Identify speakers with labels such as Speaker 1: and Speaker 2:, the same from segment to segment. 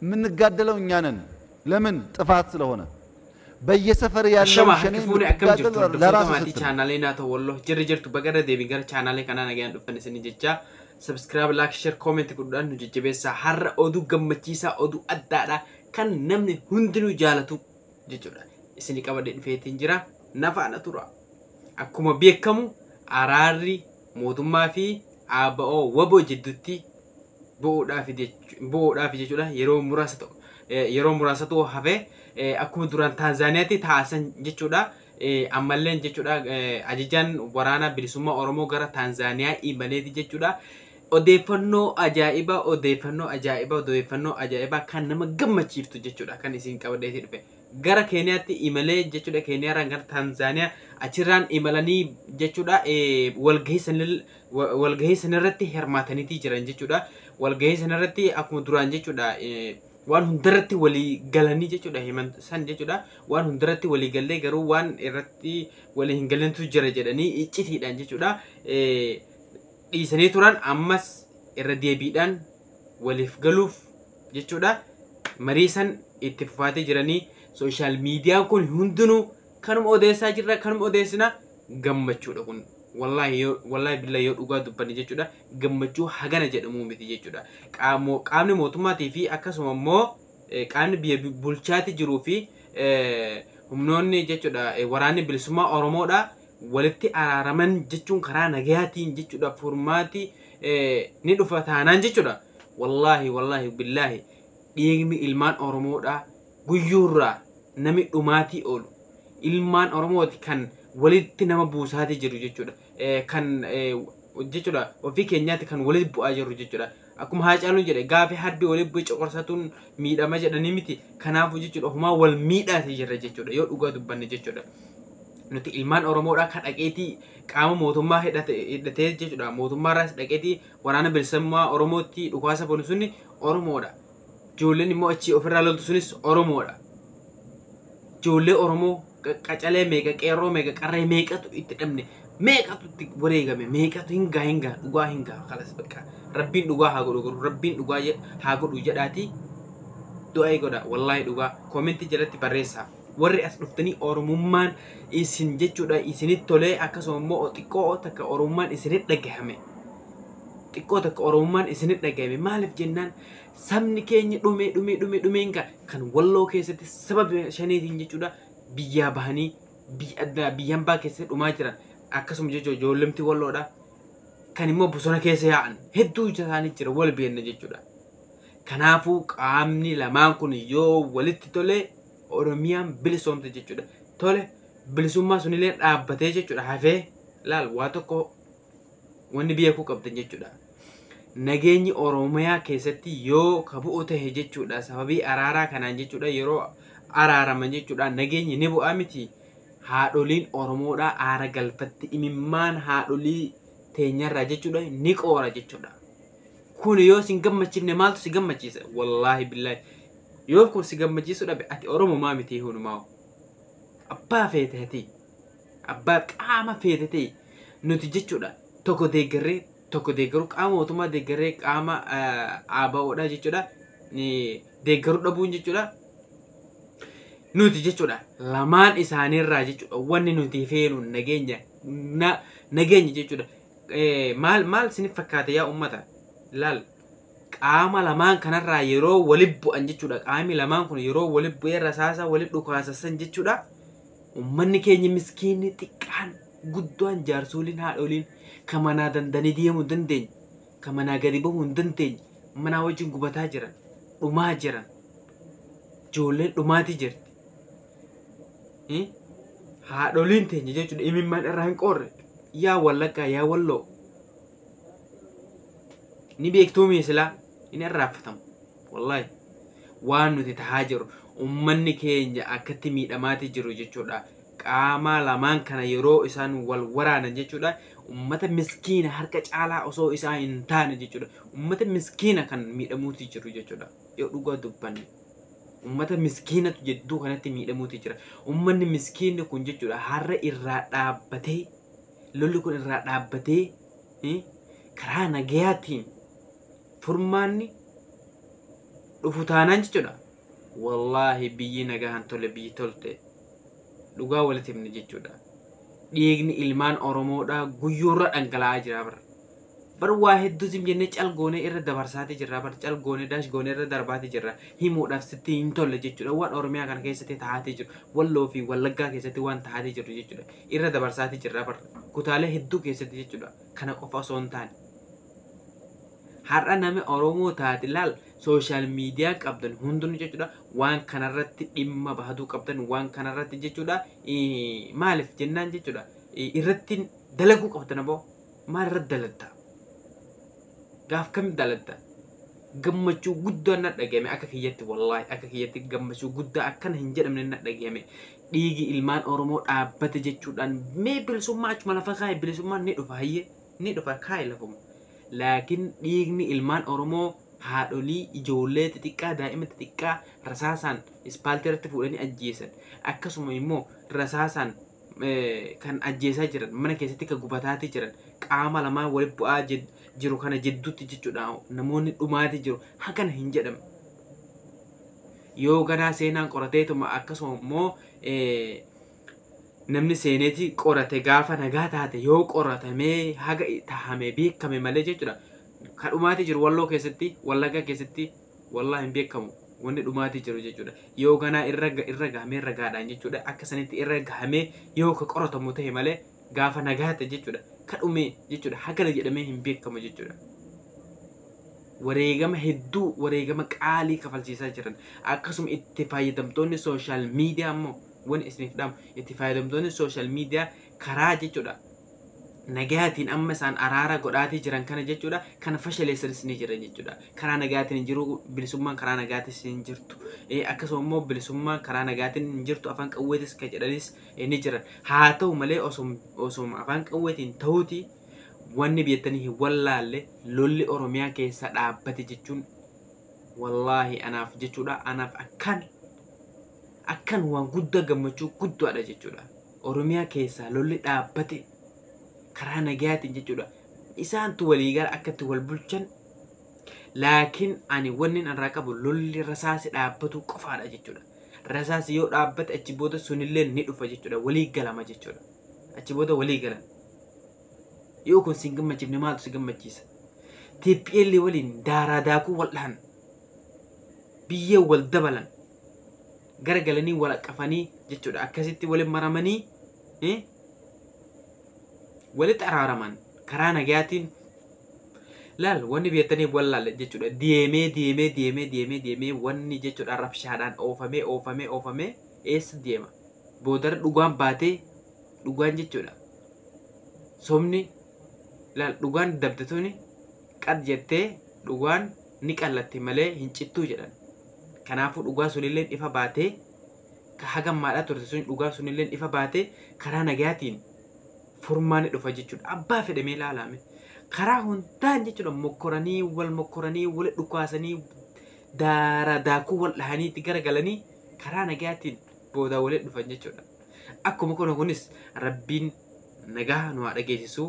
Speaker 1: የምንጋደለው እኛ ነን። ለምን? ጥፋት ስለሆነ በየሰፈር ያለው
Speaker 2: Ashama
Speaker 1: ሸኔ
Speaker 2: harki fuune akkam jirtu
Speaker 1: የምትጋደለው
Speaker 2: hordoftoota
Speaker 1: ለራስህ
Speaker 2: maatii
Speaker 1: ስትል
Speaker 2: chaanaalee naatoo walloo jirri jirtu baga deebiin gara chaanaalee kanaa nagaan dhuftan isin jecha subscribe, like, share, comment godhuudhaan nu jajjabeessaa. Har'a oduu gammachiisaa, oduu addaadha kan namni hundinuu jaalatu jechuudha. Isin qabadhee dhufeetiin jira, nafaana tura. Akkuma beekamu araarri mootummaa fi ABO WBO jidduutti bu'uudhaaf jechuudha yeroo muraasa ta'u yeroo muraasatu hafe akkuma duraan Taanzaaniyaatti taasisan jechuudha. Ammalleen jechuudha ajajaan waraana bilisummaa Oromoo gara Taanzaaniyaa imaleeti jechuudha. Odeeffannoo ajaa'ibaa, odeeffannoo ajaa'ibaa, odeeffannoo ajaa'ibaa kan nama gammachiiftu jechuudha kan isin qabadheetii dhufe. Gara Keeniyaatti imalee jechuudha, Keeniyaarraan gara Taanzaaniyaa achirraan imalanii jechuudha walgahii sanirratti hirmaataniitii jiran jechuudha. Walgahii sanirratti akkuma duraan jechuudha waan hundarratti walii galanii jechuudha himan san jechuudha, waan hundarratti walii gallee garuu waan irratti walii hin galintu jira jedhanii iccitiidhaan jechuudha dhiisanii turan, ammas irra deebiidhaan waliif galuuf jechuudha marii san itti fufaatee jiranii. Sooshaal miidiyaan kun hundinuu kanuma odeessaa jirra, kanuma odeessina. Gammachuudha kun wallaahi, yoo wallaahi billaa yoo dhugaa dubbanne jechuudha gammachuu hagana jedhamu miti jechuudha. Qaamni mootummaatii fi akkasuma immoo qaamni biyya bulchaati jiruu fi humnoonni jechuudha waraanni bilisummaa Oromoodha walitti araaraman jechuun karaa nagayaatiin jechuudha furmaati ni dhufa taanaan jechuudha. Wallaahi wallaahi billaahi dhiigni ilmaan Oromoodha guyyuurraa nami dhumaatii oolu ilmaan Oromooti kan walitti nama buusaatii jiru jechuudha. Kan jechuudha ofii keenyaatti kan walitti bu'aa jiru jechuudha. Akkuma Haacaaluun jedhe, gaafi harbi walitti bu'e coqorsatuun miidhama jedhanii miti. Kanaafuu jechuudha ofumaa wal miidhaatee jirra jechuudha yoo dhugaa dubbanne jechuudha. Nuti ilmaan Oromoodhaa kan dhaqeetii qaama mootummaa hidhatee jechuudha. Mootummaarraas dhaqeetii waraana bilisummaa Oromootti dhukaasa banu suni Oromoodha. Ijoolleen immoo achii ofirraa loltu sunis Oromoodha. Ijoollee Oromoo qacalee meeqa, qeerroo meeqa, qarree meeqatu itti dhabne, meeqatu itti wareegame, meeqatu hin gaa hin gaa dhugaa hin gaa kalas bakka rabbiin dhugaa haa godhu, garuu rabbiin dhugaa haa godhu jedhaati du'aa godha. Wallaahi dhugaa koomentii jalatti barreessaa warri as dhuftanii Oromummaan isin jechuudha isinitti tolee, akkasuma immoo xiqqoo takka Oromummaan isinitti dhagahame, xiqqoo takka Oromummaan isinitti dhagahame. Maaliif jennaan sabni keenya dhumee dhumee dhumee dhumeen kan Walloo keessatti sababa shaniitiin jechuudha biyyaa bahanii biyya addaa biyya hambaa keessatti dhumaa jiran, akkasuma jechuudha ijoollemti Walloodha kan immoo bosona keessa yaa'an hedduu isaanii jira, wal beekna jechuudha. Kanaafuu qaamni lamaan kun yoo walitti tole Oromiyaan bilisoomte jechuudha. Tole bilisummaa sunillee dhaabbatee jechuudha hafee laal waa tokko wanni beekuu qabdan jechuudha. Nageenyi Oromiyaa keessatti yoo ka bu'u tahe jechuudha sababii araaraa kanaan jechuudha yeroo araaraman jechuudha nageenyi ni bu'aa miti. Haadholiin Oromoodhaa aara galfatti, imimmaan haadholii teenyarraa jechuudha ni qoora jechuudha. Kun yoo si hin gammachiifne maaltu si gammachiisa? Wallaahi billaahi yoo kun si gammachiisu dhabe ati Oromoo miti hunumaa. Abbaa feete ati. Abbaa qaama feete ta'e nuti jechuudha tokko deeggarree tokko deeggaruu, qaama mootummaa deeggarree qaama ABOdha jechuudha deeggaruu dhabuun jechuudha. Nuti jechuudha lamaan isaaniirraa jechuudha wanni nuti feenu nageenya nageenya jechuudha. Maal maal isiniif fakkaate yaa uummata? Laal qaama lamaan kanarraa yeroo walitti bu'an jechuudha, qaamni lamaan kun yeroo walitti bu'ee rasaasa walitti dhukaasasan jechuudha, uummanni keenya miskiinni xiqqaan guddaan jaarsoliin haadholiin kan manaa dandanii deemuu hin dandeenye, kan manaa gadi bahuu hin dandeenye manaa wajjin gubataa jiran, dhumaa jiran, ijoolleen dhumaatii jirti. Haadholiin teenya jechuudha imimmaan irraa hin qoorre. Yaa Wallaggaa, yaa Walloo, ni beektuu silaa hin irraanfatamu. Wallaahi waan nuti tahaa jiru, ummanni keenya akkatti miidhamaatii jiru jechuudha. Qaama lamaan kana yeroo isaan wal waraanan jechuudha ummata miskiina harka caalaa osoo isaan hin taane jechuudha ummata miskiina kan miidhamuuti jiru jechuudha. Yoo dhugaa dubbanne ummata miskiinatu jidduu kanatti miidhamuuti jira. Ummanni miskiinni kun jechuudha har'a irraa dhaabbatee, lolli kun irraa dhaabbatee karaa nagayaatiin furmaanni Dhufu taanaan jechuudha. Wallaahi biyyi nagaan tole biyyi tolte dhugaa walitti himne jechuudha. Dhiigni ilmaan Oromoodhaa guyyoorra dhangala'aa jira bara. Bar waa hedduu zim jennee calgoonee irra dabarsaati jirra, bar calgoonee daash goonee irra darbaati jirra. Himuudhaaf sitti hin tolle jechuudha. Waan Oromiyaa kana keessatti taa'atee jiru, Walloo fi Wallaggaa keessatti waan taa'atee jiru jechuudha. Irra dabarsaati jirra bar kutaalee hedduu keessatti jechuudha. Kana qofa osoo hin taane. Har'a namni Oromoo taate laal social media qabdan hundinuu jechuudha, waan kanarratti dhimma bahatuu qabdan, waan kanarratti jechuudha. Maaliif jennaan jechuudha, irratti dalaguu qabdan. Aboo, maal irratti dalagta? Gaaf kam dalagta? Gammachuu guddaa na dhagahame akka kiyyatti, wallaahi akka kiyyatti gammachuu guddaa akkana hin jedhamne na dhagahame. Dhiigi ilmaan Oromoo dhaabbate jechuudhaan mee bilisummaa achuma lafa kaa'e, bilisummaan ni dhufa, hayyee ni dhufa, kaa'e lafuma. Laakiin dhiigni ilmaan Oromoo, haadholii, ijoollee xixiqqaa, daa'ima xixiqqaa rasaasaan ispaaltii irratti fuudhanii ajjeesan, akkasuma immoo rasaasaan kan ajjeesaa jiran, mana keessatti kan gubataatii jiran, qaama lamaan walitti bu'aa jiru kana jidduutti jechuudha, namoonni dhumaatii jiru hagana hin jedhamu. Yoo ganaa seenaan qorateetuma, akkasuma immoo namni seeneeti qorate, gaafa nagaa taate yoo qoratamee haga tahamee beekame malee jechuudha. Ka dhumaatii jiru Walloo keessatti, Wallaggaa keessatti, wallaa hin beekamu wanni dhumaatii jiru jechuudha. Yoo ganaa irra gahamee irra gaadhaan jechuudha. Akka sanitti irra gahamee yoo ka qoratamu ta'e malee, gaafa nagaa ta'e jechuudha. Ka dhume jechuudha hagana jedhamee hin beekamu jechuudha. Wareegama hedduu, wareegama qaalii kafalchiisaa jiran. Akkasuma itti fayyadamtoonni social media immoo wanni isiniif dhaamu, itti fayyadamtoonni social media karaa jechuudha nagaatiin amma isaan araara godhaatii jiran kana jechuudha, kana fashaleessanis ni jiran jechuudha. Karaa nagaatiin hin jiru, bilisummaan karaa nagaatiin hin jirtu. Akkasuma immoo bilisummaan karaa nagaatiin hin jirtu, afaan qawweetis kan jedhanis ni jiran. Haa ta'u malee, osoma afaan qawweetiin ta'uuti, wanni biyyatanii hin wallaalle, lolli Oromiyaa keessa dhaabbate jechuun wallaahi anaaf jechuudha, anaaf akkan waan guddaa, gammachuu guddaadha jechuudha. Oromiyaa keessaa lolli dhaabbate karaa nagayaatiin jechuudha. Isaantu waliigala akka itti wal bulchan, laakiin ani wanni irraa qabu lolli rasaasi dhaabbatu qofaadha jechuudha. Rasaasi yoo dhaabbate, achi booda sunillee ni dhufa jechuudha. Walii galama jechuudha. Achi booda walii galan. Yoo kun si hin gammachiifne, maaltu si gammachiisa? TPL waliin daaraa daakuu wal dhahan. Biyyee wal dabalan. Gara galanii wal qafanii jechuudha. Akkasitti waliin maramanii walitti araaraman karaa nagayaatiin. Laal, wanni beektanii wallaale jechuudha. Deemee deemee deemee deemee deemee wanni jechuudha rabshaadhaan oofamee oofamee oofamee eessa deema? Boodara dhugaan baatee, dhugaan jechuudha. Sobni laal, dhugaan dabdatuuni qad jettee dhugaan ni qallatti malee hin cittuu jedhan. Kanaafuu dhugaa sunillee ifa baatee, ka hagammaadhaa turte sun, dhugaa sunillee ifa baatee karaa nagayaatiin furmaanni dhufa jechuudha. Abbaa fedhamee ilaalame. Karaa hundaan jechuudha mokkoranii, wal mokkoranii, wal dhukaasanii, daaraa daakuu wal dhahanii itti garagalanii karaa nagayaatiin booda walitti dhufan jechuudha. Akkuma kana kunis Rabbiin nagaa nu haa dhageessisu.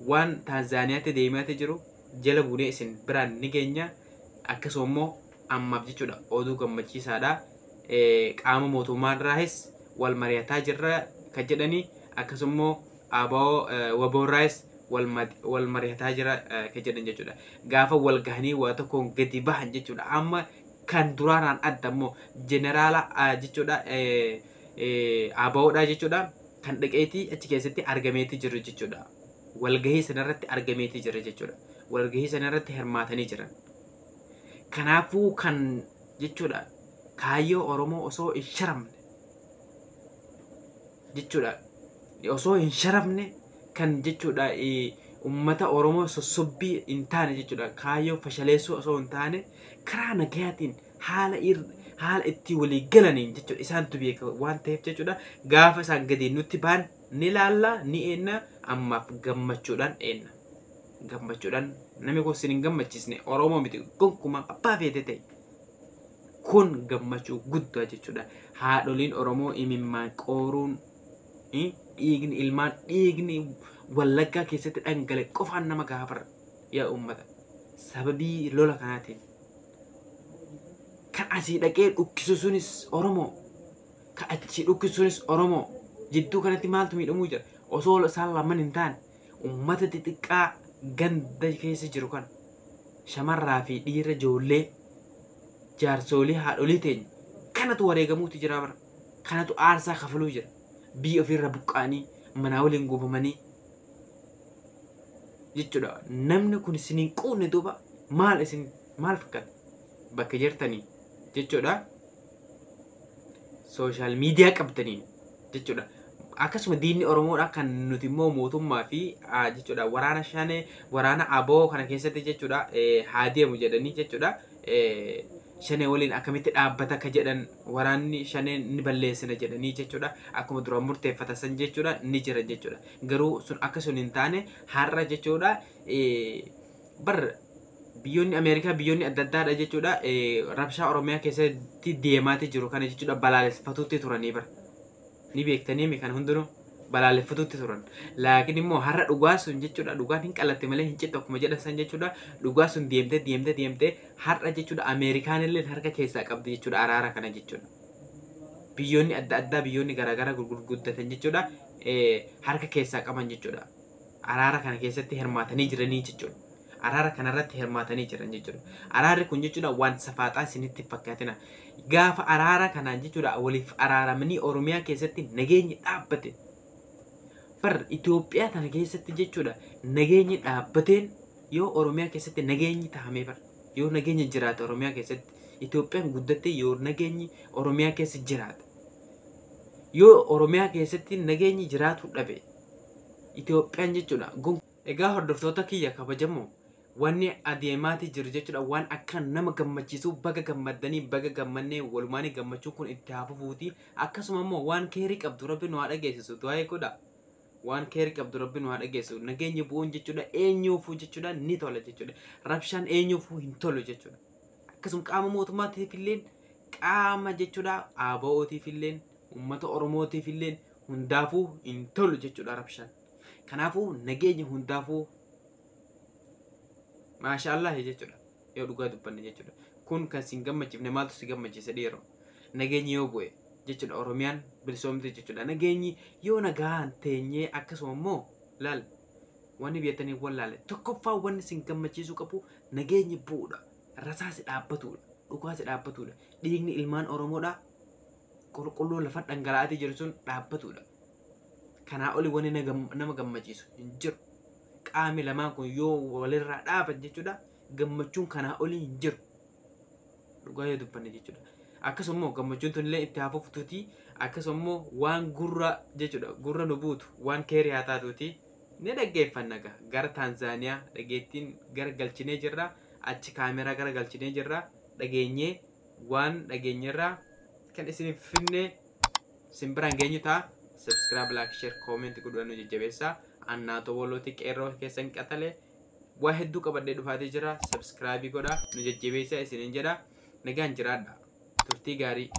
Speaker 2: Waan Taanzaaniyaatti deemaatti jiru jala buunee isin biraan ni geenya. Akkasuma immoo ammaaf jechuudha oduu gammachiisaadha. Qaama mootummaarraayis wal mari'ataa jirra kan jedhanii, akkasuma immoo ABO WBOrraayis wal mari'ataa jira kan jedhan jechuudha. Gaafa wal gahanii waa tokkoon gadi bahan jechuudha. Amma kan duraarraan adda immoo jeneraala jechuudha ABOdha jechuudha kan dhaqeetii achi keessatti argameetii jiru jechuudha. Walgahii sanarratti argameetii jira jechuudha. Walgahii sanarratti hirmaatanii jiran. Kanaafuu kan jechuudha kaayyoo Oromoo osoo hin sharamne jechuudha. Osoo hin sharafne kan jechuudha uummata Oromoo sossobbii hin taane jechuudha. Kaayyoo fashaleessuu osoo hin taane, karaa nagayaatiin haala itti walii galaniin jechuudha isaantu beeka waan ta'eef jechuudha, gaafa isaan gadi nutti ba'an ni laalla, ni eenna. Ammaaf gammachuudhaan eenna. Gammachuudhaan namni kun isin hin gammachiisne Oromoo miti gonkumaa, abbaa feete ta'e. Kun gammachuu guddaa jechuudha. Haadholiin Oromoo imimmaan qooruun, dhiigni ilmaan, dhiigni Wallaggaa keessatti dhangale qofaan nama gaafara yaa uummata. Sababii lola kanaatiin. Asii dhaqee dhukkisu sunis Oromoo. Ka achii dhukkisu sunis Oromoo. Jidduu kanatti maaltu miidhamuu jira? Osoo isaan lamaan hin taane uummata xixiqqaa ganda keessa jiru kana shamarraa fi dhiira, ijoollee, jaarsolii, haadholii teenya kanatu wareegamuutu jira bara. Kanatu aarsaa kafaluu jira. Biyya ofiirra buqqa'anii manaa waliin gubamanii jechuudha. Namni kun isiniin quunne duuba maal isin maal fakkaata? Bakka jirtanii jechuudha. Social media qabdaniin jechuudha. Akkasuma diinni Oromoodha kan nuti immoo mootummaa fi jechuudha waraana shanee, waraana aboo kana keessatti jechuudha haa deemu jedhanii jechuudha. Shanee waliin akkamitti dhaabbata akka jedhan, waraanni shanee ni balleessina jedhanii jechuudha. Akkuma duraan murteeffata san jechuudha ni jiran jechuudha. Garuu sun akka sun hin taane har'a jechuudha bar biyyoonni Ameerikaa, biyyoonni adda addaadha jechuudha, rabshaa Oromiyaa keessatti deemaati jiru kana jechuudha balaaleffatuutti turanii bara. Ni beektanii kan hundinuu balaaleffatuutti turan. Laakiin immoo har'a dhugaa sun jechuudha dhugaan hin qalatte malee hin cittu akkuma jedhan san jechuudha, dhugaa sun deemtee deemtee deemtee har'a jechuudha Ameerikaan illee harka keessaa qabdi jechuudha araara kana jechuudha. Biyyoonni adda addaa, biyyoonni garaagaraa gurguddatan jechuudha harka keessaa qaban jechuudha. Araara kana keessatti hirmaatanii jiranii jechuudha. Araara kanarratti hirmaatanii jiran jechuudha. Araarri kun jechuudha waan safaaxaa isinitti fakkaatina. Gaafa araara kanaan jechuudha waliif araaramanii Oromiyaa keessatti nageenyi dhaabbate. Bar Itoophiyaa tana keessatti jechuudha nageenyi dhaabbateen, yoo Oromiyaa keessatti nageenyi tahamee bar, yoo nageenyi jiraate Oromiyaa keessatti Itoophiyaan guddatte. Yoo nageenyi Oromiyaa keessa jiraate, yoo Oromiyaa keessatti nageenyi jiraatu dhabe Itoophiyaan jechuudha. Egaa hordoftoota kiyya kabajamoo, wanni adeemaati jiru jechuudha waan akka nama gammachiisu. Baga gammaddanii, baga gammannee, walumaanii gammachuun kun itti haa fufuuti. Akkasuma immoo waan keerii qabdu rabbi nu haa dhageessisu, du'aa godha. Waan keerii qabdu rabbi nu haa dhageessisu. Nageenya bu'uun jechuudha eenyuufuu jechuudha ni tola jechuudha. Rabshaan eenyuufuu hin tolu jechuudha. Akkasuma qaama mootummaatiif illee, qaama jechuudha ABO'tiif illee, uummata Oromootiif illee, hundaafuu hin tolu jechuudha rabshaan. Kanaafuu nageenya hundaafuu maashaallah jechuudha yoo dhugaa dubbanne jechuudha. Kun kan sin gammachiifne maaltu si gammachiisa dhiiroo? Nageenyi yoo bu'e jechuudha Oromiyaan bilisoomte jechuudha. Nageenyi yoo nagaan teenyee, akkasuma immoo laal wanni beektanii wallaale tokkoffaa wanni sin gammachiisuu qabu nageenyi bu'uudha. Rasaasi dhaabbatudha. Dhukaasi dhaabbatudha. Dhiigni ilmaan Oromoodha qulqulluu lafa dhangala'aatii jiru sun dhaabbatudha. Kanaa oli wanni nama gammachiisu hin jiru. Qaamni lamaan kun yoo walirraa dhaaban jechuudha gammachuun kanaa olii hin jiru. Dhugaa yoo dubbanne jechuudha. Akkasuma immoo gammachuun tun illee itti haa fuftuuti. Akkasuma immoo waan gurra jechuudha gurra nu buutu waan keerii haa taatuuti ni dhaggeeffanna. Gara Taanzaaniyaa dhageettiin gara galchinee jirra. Achi kaameraa gara galchinee jirra. Dhageenyee waan dhageenyerraa kan isiniif finnee simbiraan geenyu ta'a. Subscribe, like, share, comment godhuudhaan nu jajjabeessaa. Annaatoo Wolooti, qeerroo keessan qaxalee, waa hedduu qabadhee dhufaatee jira. Subscribe godhaa nu jajjabeessaa isiniin jedha. Nagaan jiraadha. Turtii gaarii.